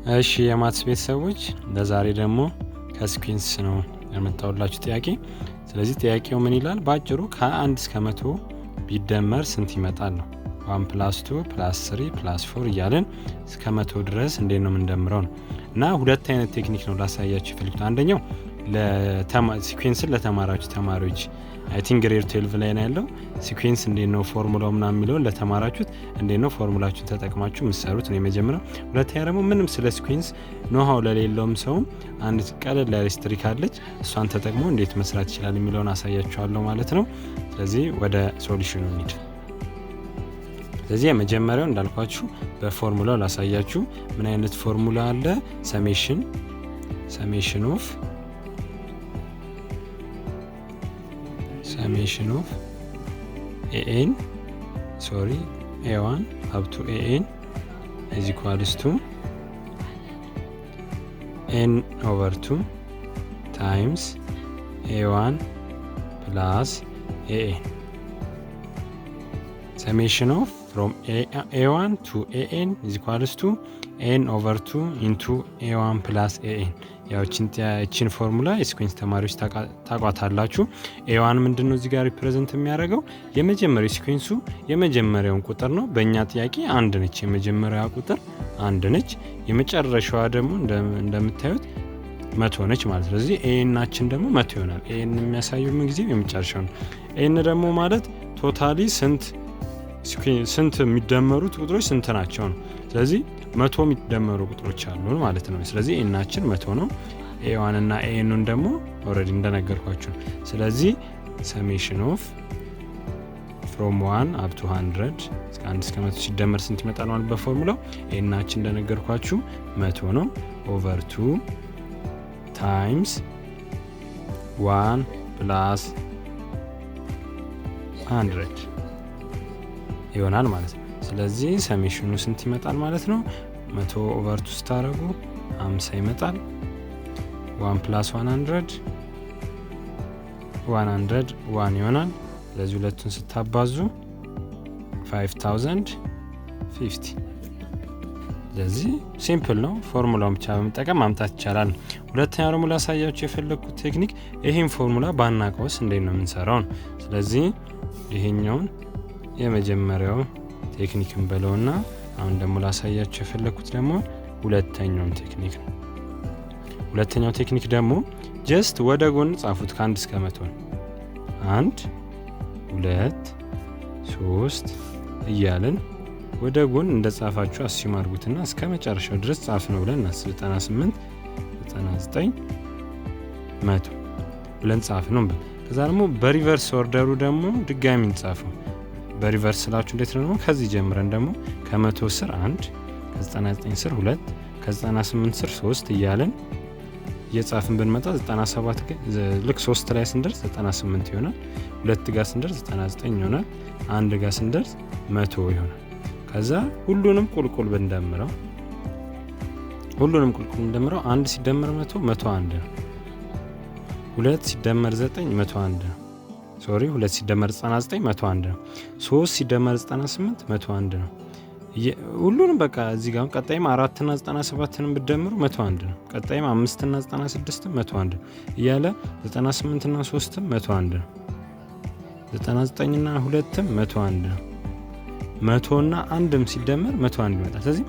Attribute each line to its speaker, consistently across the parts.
Speaker 1: እሺ የ maths ቤተሰቦች፣ ለዛሬ ደግሞ ከ sequence ነው ያመጣሁላችሁ ጥያቄ። ስለዚህ ጥያቄው ምን ይላል? በአጭሩ ከ1 እስከ 100 ቢደመር ስንት ይመጣል ነው። 1 plus 2 plus 3 plus 4 እያልን እስከ 100 ድረስ እንዴት ነው የምንደምረው ነው። እና ሁለት አይነት technique ነው ላሳያችሁ የፈለግኩት። አንደኛው sequence ን ለተማራችሁ ተማሪዎች፣ I think grade 12 ላይ ነው ያለው፣ sequence እንዴት ነው ፎርሙላው ምናምን የሚለውን ለተማራችሁት እንዴት ነው ፎርሙላችሁን ተጠቅማችሁ የምትሰሩት ነው የመጀመሪያው። ሁለተኛ ደግሞ ምንም ስለ sequence know-how ለሌለውም ሰውም አንድ ቀለል ያለች trick አለች። እሷን ተጠቅሞ እንዴት መስራት ይችላል የሚለውን አሳያችኋለሁ ማለት ነው። ስለዚህ ወደ solution ኑ እንሂድ። ስለዚህ የመጀመሪያው እንዳልኳችሁ በፎርሙላው ላሳያችሁ። ምን አይነት ፎርሙላ አለ? Summation of an, sorry, a1 up to an is equals to n over 2 times a1 plus an. Summation of from a1 to an is equals to n over 2 into a1 plus an። ያው እችን formula የ sequence ተማሪዎች ታቋታላችሁ። a1 ምንድን ነው እዚህ ጋር represent የሚያደርገው? የመጀመሪያው sequence ኡ የመጀመሪያውን ቁጥር ነው። በእኛ ጥያቄ አንድ ነች። የመጀመሪያዋ ቁጥር አንድ ነች። የመጨረሻዋ ደግሞ እንደምታዩት 100 ነች ማለት ነው። ስለዚህ an ኣችን ደግሞ 100 ይሆናል። an የሚያሳየው ምን ጊዜ የመጨረሻው ነው። n ደግሞ ማለት totally ስንት የሚደመሩት ቁጥሮች ስንት ናቸው ነው። ስለዚህ 100 የሚደመሩ ቁጥሮች አሉን ማለት ነው። ስለዚህ n ኣችን 100 ነው። a1 እና an ኑን ደግሞ already እንደነገርኳችሁ ነው። ስለዚህ summation of from 1 up to 100፣ እስከ 1 እስከ 100 ሲደመር ስንት ይመጣል ማለት በ formula ው n ኣችን እንደነገርኳችሁ 100 ነው፣ over two times 1 plus 100 ይሆናል ማለት ነው። ስለዚህ summation ኑ ስንት ይመጣል ማለት ነው? 100 over two ስታደረጉ 50 ይመጣል። 1 plus 100 101 ይሆናል። ስለዚህ ሁለቱን ስታባዙ 5050። ስለዚህ simple ነው። ፎርሙላውን ብቻ በመጠቀም ማምጣት ይቻላል። ሁለተኛው ደግሞ ላሳያችሁ የፈለግኩት technique ይህን ፎርሙላ ባናቀውስ እንዴት ነው የምንሰራው ነው። ስለዚህ ይሄኛውን የመጀመሪያው technique ን በለውና አሁን ደግሞ ላሳያችሁ የፈለግኩት ደግሞ ሁለተኛውን technique ነው። ሁለተኛው technique ደግሞ just ወደ ጎን ጻፉት፣ ከ1 እስከ 100 ነው። 1, 2, 3 እያልን ወደ ጎን እንደ ጻፋችሁ assume አድርጉትና እስከ መጨረሻው ድረስ ጻፍ ነው ብለን እናስብ። 98፣ 99፣ 100 ብለን ጻፍ ነው። ከዛ ደግሞ በ reverse order ኡ ደግሞ ድጋሚ እንጻፈው። በ reverse ስላችሁ እንዴት ነው ደግሞ? ከዚህ ጀምረን ደግሞ ከ100 ስር አንድ፣ ከ99 ስር ሁለት፣ ከ98 ስር ሶስት እያለን እየጻፍን ብንመጣ 97፣ ልክ ሶስት ላይ ስንደርስ 98 ይሆናል። ሁለት ጋር ስንደርስ 99 ይሆናል። አንድ ጋር ስንደርስ 100 ይሆናል። ከዛ ሁሉንም ቁልቁል ብንደምረው አንድ ሲደመር 100 101 ነው። ሁለት ሲደመር 9 101 ነው። Sorry፣ ሁለት ሲደመር 99 101 ነው። ሶስት ሲደመር 98 101 ነው። ሁሉንም በቃ እዚህ ጋር ቀጣይም አራትና 97ንም ብትደምሩ 101 ነው። ቀጣይም አምስትና 96ም 101 ነው እያለ 98ና ሶስትም 101 ነው። 99ና ሁለትም 101 ነው። 100ና አንድም ሲደመር 101 ይመጣል። ስለዚህ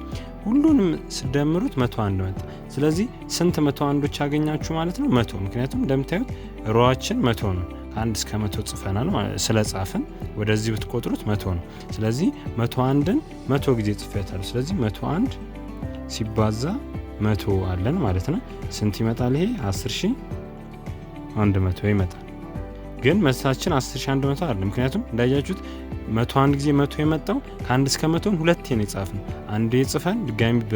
Speaker 1: ሁሉንም ስደምሩት 101 መጣ። ስለዚህ ስንት 101ዶች አገኛችሁ ማለት ነው? 100። ምክንያቱም እንደምታዩት row ኣችን 100 ነው። ከ1 እስከ 100 ጽፈናል፣ ስለ ጻፍን ወደዚህ ብትቆጥሩት 100 ነው። ስለዚህ 101ን 100 ጊዜ ጽፌታለሁ። ስለዚህ 101 ሲባዛ 100 አለን ማለት ነው። ስንት ይመጣል? ይሄ 10,100 ይመጣል። ግን መልሳችን 10,100 አይደለም። ምክንያቱም እንዳያችሁት 101 ጊዜ 100 የመጣው ከ1 እስከ 100ን ሁለቴ ነው የጻፍነው። አንዴ ጽፈን ድጋሚ በ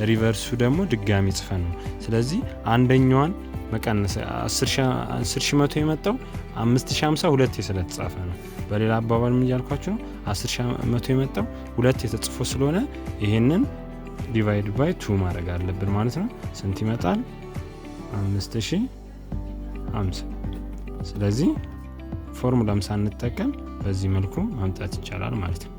Speaker 1: reverse ኡ ደግሞ ድጋሚ ጽፈን ነው። ስለዚህ አንደኛዋን መቀነስ፣ 10,100 የመጣው 5050 ሁለቴ ስለተጻፈ ነው። በሌላ አባባል ምን እያልኳችሁ ነው? 10,100 የመጣው ሁለቴ ተጽፎ ስለሆነ ይሄንን divide by two ማድረግ አለብን ማለት ነው። ስንት ይመጣል? 5050። ስለዚህ ፎርሙላም ሳንጠቀም በዚህ መልኩ ማምጣት ይቻላል ማለት ነው።